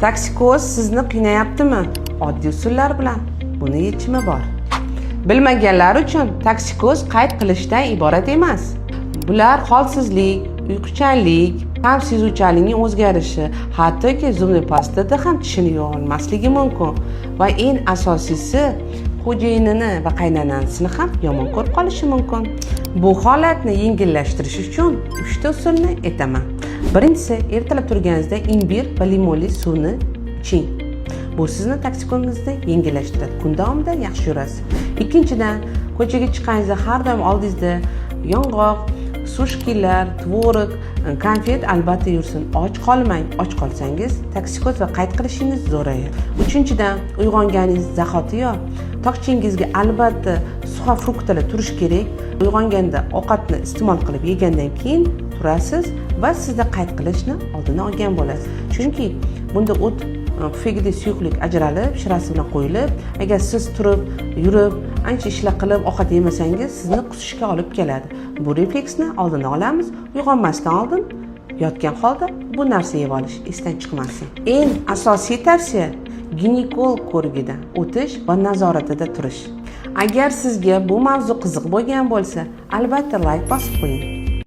Toksikoz sizni qiynayaptimi? Oddiy usullar bilan buni yechimi bor. Bilmaganlar uchun, toksikoz qayt qilishdan iborat emas. Bular holsizlik, uyquchanlik, ta'm sezuvchanlikning o'zgarishi, hattoki зубной pastada ham tishini yuva olmasligi mumkin va eng asosiysi, xo'jayinini va qaynonasini ham yomon ko'rib qolishi mumkin. Bu holatni yengillashtirish uchun uchta usulni aytaman. Birinchisi, ertalab turganingizda imbir va limonli suvni iching. Bu sizni toksikozingizni yengillashtiradi, kun davomida yaxshi yurasiz. Ikkinchidan, ko'chaga chiqqaningizda har doim oldingizda yong'oq, сушки lar, tvorog, konfet albatta yursin. Och qolmang. Och qolsangiz, toksikoz va qayt qilishingiz zo'rayadi. Uchinchidan, uyg'onganingiz zahotiyoq tokchangizga albatta сухофрукт lar turishi kerak. Uyg'onganda ovqatni iste'mol qilib yegandan keyin turasiz va sizda qayt qilishni oldini olgan bo'lasiz, chunki bunda o't pufagidek suyuqlik ajralib, shirasi bilan qo'yilib, agar siz turib yurib, ancha ishlar qilib, ovqat yemasangiz, sizni qusishga olib keladi. Bu refleksni oldini olamiz. Uyg'onmasdan oldin yotgan holda bu narsa yeb olish esdan chiqmasin. Eng asosiy tavsiya: ginekolog ko'rigidan o'tish va nazoratida turish. Agar sizga bu mavzu qiziq bo'lgan bo'lsa, albatta layk bosib qo'ying.